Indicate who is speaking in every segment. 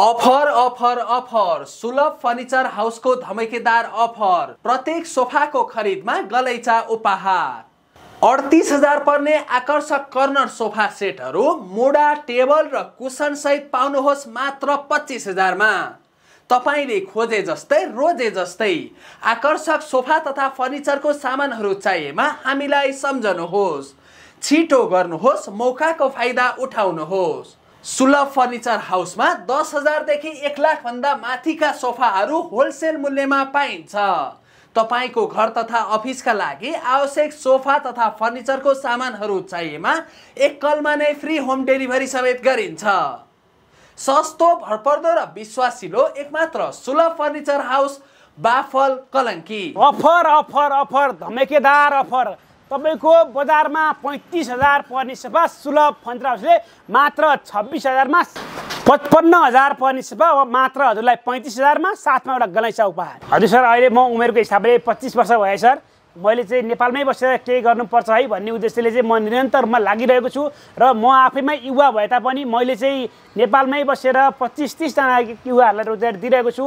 Speaker 1: Offer offer offer सुलभ furniture हाउसको धमाकेदार offer. प्रत्येक सोफाको खरिदमा गलैँचा उपहार। 38,000 पर्ने आकर्षक कर्नर सोफा सेटहरू मुडा टेबल र कुसन सहित पाउनुहोस् मात्र 25,000 मा। तपाईले खोजे जस्तै रोजे जस्तै आकर्षक सोफा तथा फर्निचरको सामानहरू चाहिएमा हामीलाई सम्झनुहोस्। छिटो गर्नुहोस्, मौकाको फाइदा उठाउनुहोस्। सुलभ फर्निचर हाउसमा 10,000 देखि 1 लाख भन्दा माथिका सोफाहरू होलसेल मूल्यमा पाइन्छ। तपाईको घर तथा अफिसका लागि आवश्यक सोफा तथा फर्निचरको सामानहरू चाहिएमा एकलमा नै फ्री होम डेलिभरी समेत गरिन्छ। सस्तो, भरपर्दो र विश्वासिलो एकमात्र सुलभ furniture house, baffle, Kalanki.
Speaker 2: Offer offer offer धमाकेदार अफर। तपाईको बजारमा 35,000 पर्ने सोफा सुलभ फर्निचर हाउसले मात्र 26,000 मा, 55,000 पर्ने सोफा मात्र हजुरलाई 35,000 मा, साथमा एउटा गलैँचा उपहार। हजुर सर, अहिले म उमेरको हिसाबले 25 वर्ष भयो सर। मैले चाहिँ नेपालमै बसेर केही गर्नुपर्छ है भन्ने उद्देश्यले चाहिँ म निरन्तर लागिरहेको छु र म आफैमा युवा भए तापनि मैले चाहिँ नेपालमै बसेर 25-30 जना युवाहरूलाई रोजगार दिइरहेको छु।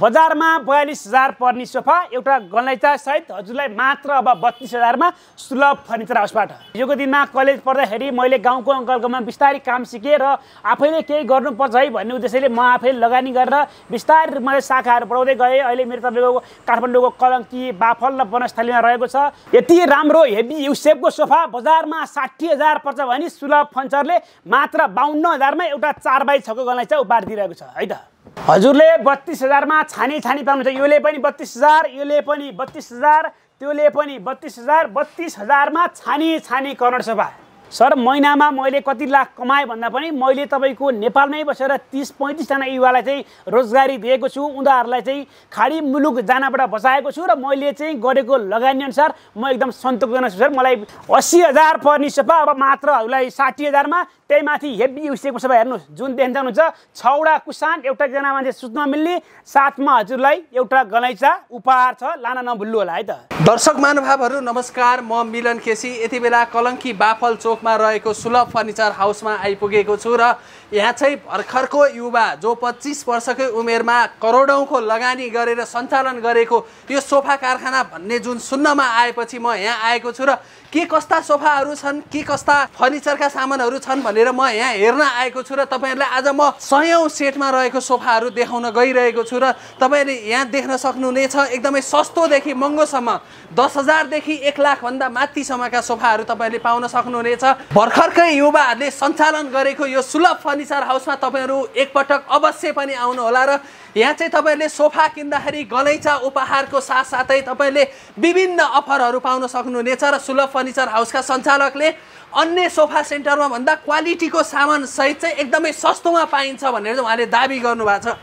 Speaker 2: बजारमा 42,000 पर्ने सोफा एउटा गलैँचा सहित हजुरलाई मात्र अब 32,000 मा सुलभ फर्निचर हाउसबाट। हिजोको दिनमा कलेज पढ्दाखेरि मैले गाउँको अङ्कलकोमा बिस्तारै काम सिकेँ र आफैले केही गर्नुपर्छ है भन्ने उद्देश्यले म आफैले लगानी गरेर बिस्तारै मैले शाखाहरू बढाउँदै गएँ। अहिले मेरो तपाईँको काठमाडौँको कलंकी, बाफल र वनस्थलीमा रहेको छ। यति राम्रो हेभी युसेफको सोफा बजारमा 60,000 पर्छ भने सुलभ फर्निचरले मात्र 52,000 मा एउटा 4x6 को गलैँचा उपहार दिइरहेको छ है त। हजुरले 32,000 मा छानी पाउनुहुन्छ। योले पनि 32,000, योले पनि 32,000, त्योले पनि 32,000, 32,000 मा छानी कर्नर सोफा। सर, महिनामा मैले कति लाख कमाएँ भन्दा पनि मैले तपाईको नेपालमै बसेर 30-35 जना युवालाई चाहिँ रोजगारी दिएको छु। उनीहरूलाई चाहिँ खाडी मुलुक जानबाट बचाएको छु र मैले चाहिँ गरेको लगानी अनुसार म एकदम सन्तोषजनक छु सर। मलाई 80,000 पर्ने सोफा अब मात्र हजुरलाई 60,000 मा, त्यही माथि हेभी युसेफको सोफा हेर्नुहोस् जुन देख्दै हुनुहुन्छ। 6 वटा कुसान, एउटा जना मान्छे सुत्न मिल्ने, साथमा हजुरलाई एउटा गलैँचा उपहार छ। लान नभुल्नु होला है त।
Speaker 1: दर्शक महानुभावहरू नमस्कार, म मिलन केसी यति बेला कलंकी बाफल चोकमा रहेको सुलभ फर्निचर हाउसमा आइपुगेको छु र यहाँ चाहिँ भर्खरको युवा जो 25 वर्षकै उमेरमा करोडौंको लगानी गरेर सञ्चालन गरेको यो सोफा कारखाना भन्ने जुन सुन्नमा आएपछि म यहाँ आएको छु र के कस्ता सोफाहरू छन्, के कस्ता फर्निचरका सामानहरू छन् भनेर म यहाँ हेर्न आएको छु र तपाईहरुलाई आज म 100औं सेटमा रहेको सोफाहरू देखाउन गइरहेको छु र तपाईहरुले यहाँ देख्न सक्नुहुनेछ एकदमै सस्तोदेखि महँगोसम्म 10,000 देखि 1 लाख भन्दा माथिसम्मका सोफाहरू तपाईहरुले पाउन सक्नुहुनेछ। भर्खरकै युवाहरूले सञ्चालन गरेको यो सुलभ फर्निचर हाउसमा तपाईहरु एकपटक अवश्य पनि आउनु होला र यहाँ चाहिँ तपाईहरुले सोफा किन्दाखेरि गलैँचा उपहारको साथसाथै तपाईहरुले विभिन्न अफरहरू पाउन सक्नुहुनेछ र सुलभ फर्निचर हाउसका सञ्चालकले अन्य सोफा सेन्टरमा भन्दा क्वालिटीको सामान सहित चाहिँ एकदमै सस्तोमा पाइन्छ भनेर उहाँले दाबी गर्नुभएको छ।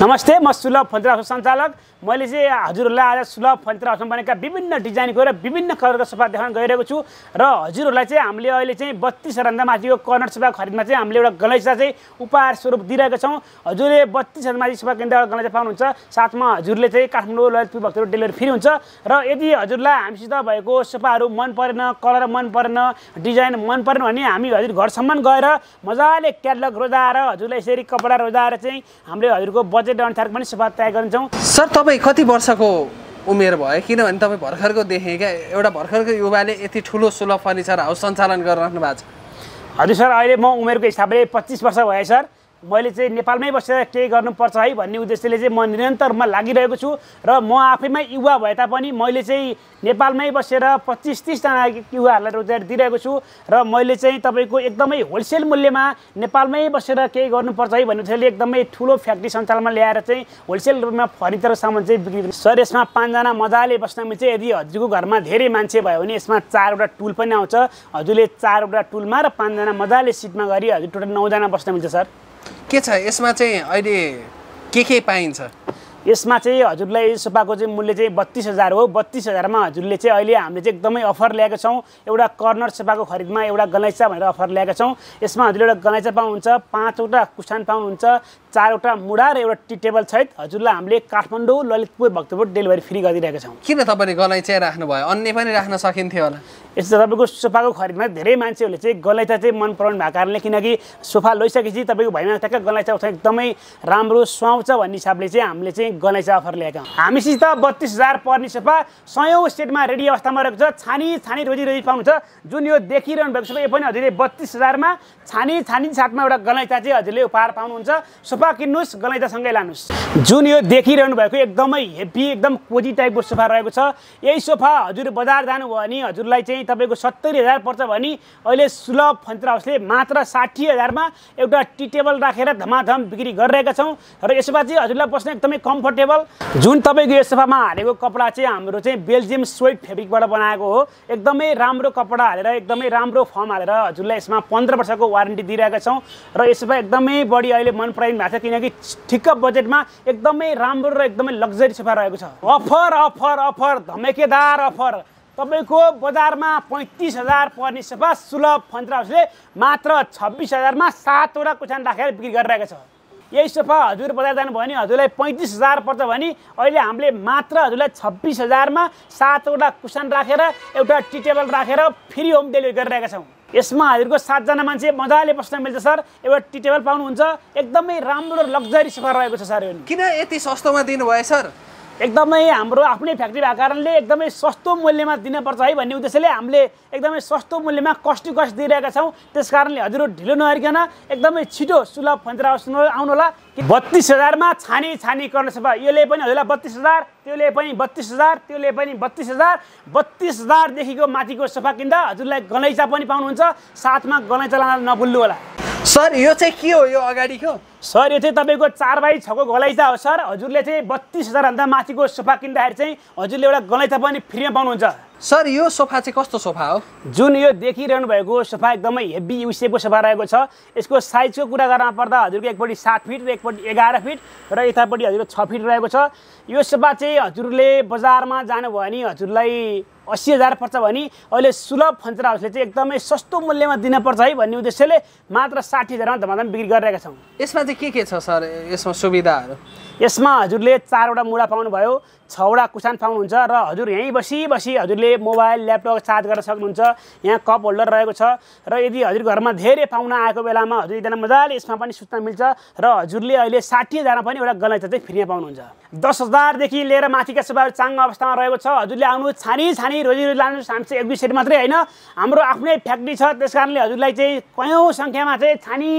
Speaker 2: नमस्ते, म सुलभ फर्निचर हाउस सञ्चालक। मैले चाहिँ हजुरहरूलाई आज सुलभ फर्निचर हाउसमा बनेका विभिन्न डिजाइनको र विभिन्न कलरको सोफा देखाउन गइरहेको छु र हजुरहरूलाई चाहिँ हामीले अहिले चाहिँ 32,000 भन्दा माथिको कर्नर सोफा खरिदमा चाहिँ हामीले एउटा गलैँचा चाहिँ उपहार स्वरूप दिइरहेका छौँ। हजुरले 32,000 माथि सोफा किन्दा गलैँचा पाउनुहुन्छ। साथमा हजुरले चाहिँ काठमाडौँ ललितपुर भक्तपुर डेलिभरी फ्री हुन्छ र यदि हजुरलाई हामीसित भएको सोफाहरू मन परेन, कलर मन परेन, डिजाइन मन परेन भने हामी हजुर घरसम्म गएर मजाले क्याटलग रोजाएर हजुरलाई यसरी कपडा रोजाएर चाहिँ हामीले हजुरको बजेट अनुसार पनि सोफा तयार गरिन्छौँ।
Speaker 1: सर, तपाईँ कति वर्षको उमेर भयो? किनभने तपाईँ भर्खरको देखेँ क्या एउटा भर्खरको युवाले यति ठुलो सुलभ फर्निचर हाउस सञ्चालन गरिराख्नु भएको छ।
Speaker 2: हजुर सर, अहिले म उमेरको हिसाबले 25 वर्ष भयो सर। मैले चाहिँ नेपालमै बसेर केही गर्नुपर्छ है भन्ने उद्देश्यले चाहिँ म निरन्तर लागिरहेको छु र म आफैमा युवा भए तापनि मैले चाहिँ नेपालमै बसेर 25-30 जना युवाहरूलाई रोजगार दिइरहेको छु र मैले चाहिँ तपाईको एकदमै होलसेल मूल्यमा नेपालमै बसेर केही गर्नुपर्छ है भन्ने उद्देश्यले एकदमै ठुलो फ्याक्ट्री सञ्चालनमा ल्याएर चाहिँ होलसेल रूपमा फर्निचरको सामान चाहिँ बिक्री। सर, यसमा 5 जना मजाले बस्न मिल्छ। यदि हजुरको घरमा धेरै मान्छे भयो भने यसमा 4 वटा टुल पनि आउँछ। हजुरले 4 वटा टुलमा र 5 जना मजाले सिटमा गरी हजुर टोटल 9 जना बस्न मिल्छ सर।
Speaker 1: के छ यसमा चाहिँ अहिले के पाइन्छ?
Speaker 2: यसमा चाहिँ हजुरलाई सोफाको चाहिँ मूल्य चाहिँ 32,000 हो। 32,000 मा हजुरले चाहिँ अहिले हामीले चाहिँ एकदमै अफर ल्याएका छौँ। एउटा कर्नर सोफाको खरिदमा एउटा गलैँचा भनेर अफर ल्याएका छौँ। यसमा हजुरले एउटा गलैँचा पाउनुहुन्छ, 5वटा कुसन पाउनुहुन्छ, 4वटा मुढा र एउटा टी टेबल सहित हजुरलाई हामीले काठमाडौँ, ललितपुर, भक्तपुर डेलिभरी फ्री गरिदिरहेका छौँ।
Speaker 1: किन तपाईँले गलैँचा राख्नुभयो? अन्य पनि राख्न सकिन्थ्यो होला।
Speaker 2: यस्तो तपाईँको सोफाको खरिदमा धेरै मान्छेहरूले चाहिँ गलैँचा चाहिँ मन पराउनु भएको कारणले, किनकि सोफा लैसकेपछि तपाईँको भैमा ठ्याक्क गलैँचा उठाउन एकदमै राम्रो सुहाउँछ भन्ने हिसाबले चाहिँ हामीले चाहिँ गलैँचा अफर ल्याएका हौँ। हामीसित 32,000 पर्ने सोफा 100औं सेटमा रेडी अवस्थामा रहेको छ। छानी रोजी पाउनुहुन्छ। जुन यो देखिरहनु भएको सोफा यो पनि हजुरले 32,000 मा छानी साथमा एउटा गलैँचा चाहिँ हजुरले उपहार पाउनुहुन्छ। सोफा किन्नुहोस्, गलैँचासँगै लानुहोस्। जुन यो देखिरहनु भएको एकदमै हेभी एकदम कोजी टाइपको सोफा रहेको छ। यही सोफा हजुर बजार जानुभयो भने हजुरलाई चाहिँ तपाईँको 70,000 पर्छ भने अहिले सुलभ फर्निचर हाउसले मात्र 60,000 मा एउटा टी टेबल राखेर धमाधम बिक्री गरिरहेका छौँ। र यो सोफा चाहिँ हजुरलाई बस्न एकदमै कम्फर्टेबल। जुन तपाईँको यो सोफामा हालेको कपडा चाहिँ हाम्रो चाहिँ बेल्जियम स्वेट फेब्रिकबाट बनाएको हो। एकदमै राम्रो कपडा हालेर एकदमै राम्रो फर्म हालेर हजुरलाई यसमा 15 वर्षको वारेन्टी दिइरहेका छौँ। र यो सोफा एकदमै बढी अहिले मन पराइनु भएको छ, किनकि ठिक्क बजेटमा एकदमै राम्रो र एकदमै लग्जरी सोफा रहेको छ। अफर धमेकेदार अफर। तपाईँको बजारमा 35,000 पर्ने सोफा सुलभ फर्निचर हाउसले मात्र 26,000 मा 7वटा कुसन राखेर बिक्री गरिरहेको छ। यही सोफा हजुर बजार जानुभयो भने हजुरलाई 35,000 पर्छ भने अहिले हामीले मात्र हजुरलाई 26,000 मा 7वटा कुसन राखेर एउटा टी टेबल राखेर फ्री होम डेलिभरी गरिरहेका छौँ। यसमा हजुरको 7 जना मान्छे मजाले बस्न मिल्छ सर। एउटा टी टेबल पाउनुहुन्छ। एकदमै राम्रो लग्जरी सोफा रहेको छ सर। यो
Speaker 1: किन यति सस्तोमा दिनुभयो सर?
Speaker 2: एकदमै हाम्रो आफ्नै फ्याक्ट्री भएको कारणले एकदमै सस्तो मूल्यमा दिनुपर्छ है भन्ने उद्देश्यले हामीले एकदमै सस्तो मूल्यमा कस्ट टु कस्ट दिइरहेका छौँ। त्यस कारणले हजुर ढिलो नगरिकन एकदमै छिटो सुलभ फर्निचर हाउस आउनु होला। 32,000 मा छानी गर्ने सोफा यसले पनि हजुरलाई 32,000, त्यसले पनि 32,000, त्यसले पनि 32,000। 32,000 देखिको माथिको सोफा किन्दा हजुरलाई गलैँचा पनि पाउनुहुन्छ। साथमा गलैँचा लान नभुल्नु होला।
Speaker 1: सर यो चाहिँ के हो? यो अगाडिको
Speaker 2: सर यो चाहिँ तपाईँको 4x6 को गलैँचा हो सर। हजुरले चाहिँ 32,000 भन्दा माथिको सोफा किन्दाखेरि चाहिँ हजुरले एउटा गलैँचा पनि फ्रीमा पाउनुहुन्छ।
Speaker 1: सर यो सोफा चाहिँ कस्तो सोफा हो?
Speaker 2: जुन यो देखिरहनु भएको सोफा एकदमै हेभी युसेपको सोफा रहेको छ। यसको साइजको कुरा गर्न पर्दा हजुरको एकपट्टि 7 फिट र एकपट्टि 11 फिट र यतापट्टि हजुरको 6 फिट रहेको छ। यो सोफा चाहिँ हजुरले बजारमा जानुभयो भने हजुरलाई 80,000 पर्छ भने अहिले सुलभ फर्निचर हाउसले चाहिँ एकदमै सस्तो मूल्यमा दिनुपर्छ है भन्ने उद्देश्यले मात्र 60,000 मा धमाधम बिक्री गरिरहेका छौँ।
Speaker 1: यसमा चाहिँ के छ सर? यसमा सुविधाहरू?
Speaker 2: यसमा हजुरले 4वटा मुढा पाउनुभयो, 6वटा कुसन पाउनुहुन्छ र हजुर यहीँ बसी हजुरले मोबाइल ल्यापटप चार्ज गर्न सक्नुहुन्छ। यहाँ कप होल्डर रहेको छ र यदि हजुर घरमा धेरै पाहुना आएको बेलामा हजुर एकजना मजाले यसमा पनि सुत्न मिल्छ। र हजुरले अहिले 60,000 मा पनि एउटा गलैँचा चाहिँ फ्रीमा पाउनुहुन्छ। 10,000 देखि लिएर माथिका सोफाहरू चाङ्ग अवस्थामा रहेको छ। हजुरले आउनु छानी रोजी लानुहोस्। हामी चाहिँ 1-2 सेट मात्रै होइन, हाम्रो आफ्नै फ्याक्ट्री छ। त्यस कारणले हजुरलाई चाहिँ कयौँ सङ्ख्यामा चाहिँ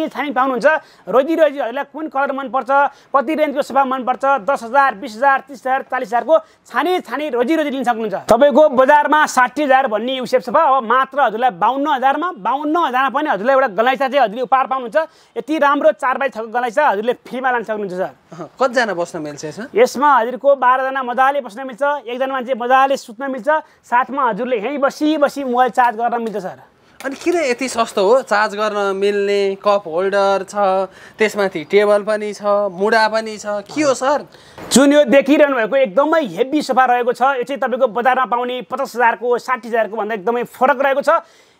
Speaker 2: छानी पाउनुहुन्छ। रोजी हजुरलाई कुन कलर मनपर्छ, कति रेन्जको सोफा मनपर्छ, 10,000, 20,000, 30,000, 40,000 को छानी रोजी लिन सक्नुहुन्छ। तपाईँको बजारमा 60,000 भन्ने युसेप सोफा अब मात्र हजुरलाई 52,000 मा 52,000 पनि हजुरलाई एउटा गलैँचा चाहिँ हजुरले उपहार पाउनुहुन्छ। यति राम्रो 4x6 को गलैँचा हजुरले फ्रीमा लान सक्नुहुन्छ सर।
Speaker 1: कतिजना बस्न मिल्छ यसमा?
Speaker 2: यसमा हजुरको 12 जना मजाले बस्न मिल्छ। 1 जना मान्छे मजाले सुत्न मिल्छ। साथमा हजुरले यहीँ बसी मोबाइल चार्ज गर्न मिल्छ सर।
Speaker 1: अनि किन यति सस्तो हो? चार्ज गर्न मिल्ने कप होल्डर छ, त्यसमाथि टेबल पनि छ, मुढा पनि छ, के हो सर?
Speaker 2: जुन यो देखिरहनु भएको एकदमै हेभी सोफा रहेको छ। यो चाहिँ तपाईँको बजारमा पाउने 50,000 को 60,000 को भन्दा एकदमै फरक रहेको छ।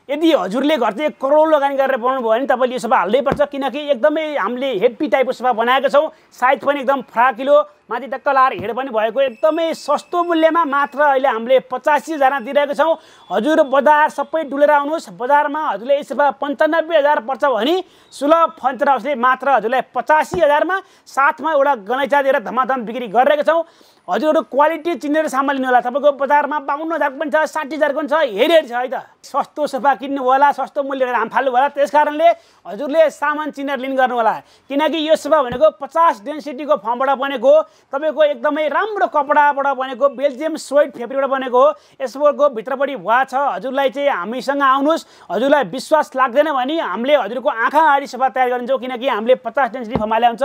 Speaker 2: यदि हजुरले घर चाहिँ करोड लगानी गरेर बनाउनु भयो भने तपाईँले यो सोफा हाल्नै पर्छ, किनकि एकदमै हामीले हेभी टाइपको सोफा बनाएको छौँ। साइज पनि एकदम फराकिलो, माथि टक्क लाएर हेड पनि भएको एकदमै सस्तो मूल्यमा मात्र अहिले हामीले 85,000 दिइरहेको छौँ। हजुर बजार सबै डुलेर आउनुहोस्। बजारमा हजुरले यो सोफा 95,000 पर्छ भने सुलभ फर्निचर हाउसले मात्र हजुरलाई 85,000 मा साथमा एउटा गलैँचा दिएर धमाधम बिक्री गरिरहेको छौँ। हजुरहरू क्वालिटी चिनेर सामान लिनु होला। तपाईँको बजारमा 52,000 पनि छ, 60,000 पनि छ, हेरी छ है त। सस्तो सोफा किन्नु होला, सस्तो मूल्य हाम फाल्नु होला। त्यस कारणले हजुरले सामान चिनेर लिन गर्नु होला, किनकि यो सोफा भनेको 50 डेन्सिटीको फर्मबाट बनेको हो। तपाईँको एकदमै राम्रो कपडाबाट बनेको, बेल्जियम स्वेट फेब्रिकबाट बनेको हो। यसको भित्रपट्टि भुवा छ। हजुरलाई चाहिँ हामीसँग आउनुहोस्। हजुरलाई विश्वास लाग्दैन भने हामीले हजुरको आँखा अगाडि सोफा तयार गरिदिन्छौँ, किनकि हामीले 50 डेन्सिटी फर्म हालेको हुन्छ।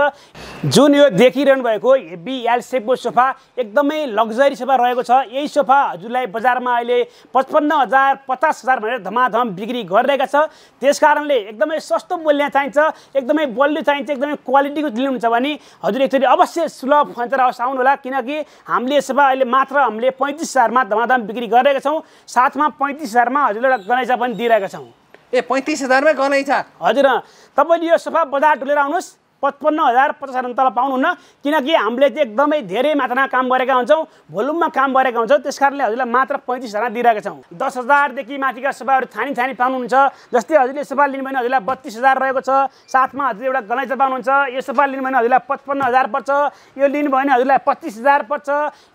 Speaker 2: जुन यो देखिरहनु भएको हेभी एल सेपको सोफा एकदमै लग्जरी सोफा रहेको छ। यही सोफा हजुरलाई बजारमा अहिले 55,000 50,000 भनेर धमाधम बिक्री गरिरहेका छ। त्यसकारणले एकदमै सस्तो मूल्य चाहिन्छ, एकदमै बलियो चाहिन्छ, एकदमै क्वालिटीको लिनुहुन्छ भने हजुर एकचोटि अवश्य सुलभ फर्निचर हाउस आउनु होला, किनकि हामीले सोफा अहिले मात्र हामीले 35,000 मा धमाधम बिक्री गरिरहेका छौँ। साथमा 35,000 मा हजुरलाई एउटा गनैचा पनि दिइरहेका छौँ।
Speaker 1: 35,000 मा गनैचा?
Speaker 2: हजुर, तपाईँले यो सोफा बजार डुलेर आउनुहोस्, 55,000 50,000 तल पाउनुहुन्न, किनकि हामीले चाहिँ एकदमै धेरै मात्रामा काम गरेका हुन्छौँ, भोल्युममा काम गरेका हुन्छौँ। त्यसकारणले हजुरलाई मात्र 35,000 दिइरहेका छौँ। 10,000 देखि माथिका सोफाहरू छानी छानी पाउनुहुन्छ। जस्तै हजुरले सोफा लिनु भने हजुरलाई 32,000 रहेको छ। साथमा हजुरले एउटा गनैचा पाउनुहुन्छ। यो सोफा लिनु भने हजुरलाई 55,000 पर्छ। यो लिनु भयो भने हजुरलाई 25,000 पर्छ।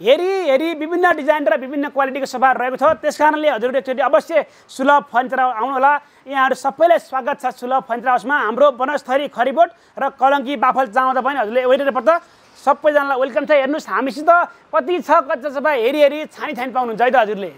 Speaker 2: हेरी विभिन्न डिजाइन र विभिन्न क्वालिटीको सोफाहरू रहेको छ। त्यसकारणले हजुरले एकचोटि अवश्य सुलभ फर्निचर आउनु होला। यहाँहरू सबैलाई स्वागत छ सुलभ फर्निचर हाउसमा। हाम्रो बनस्थली खरिबोट र कलङ्की बाफल जाँदा पनि हजुरले वेटर पर्छ। सबैजनालाई वेलकम छ। हेर्नुहोस् हामीसित कति छ कच्चा सोफा हेरी छानी छानी पाउनुहुन्छ है त हजुरले।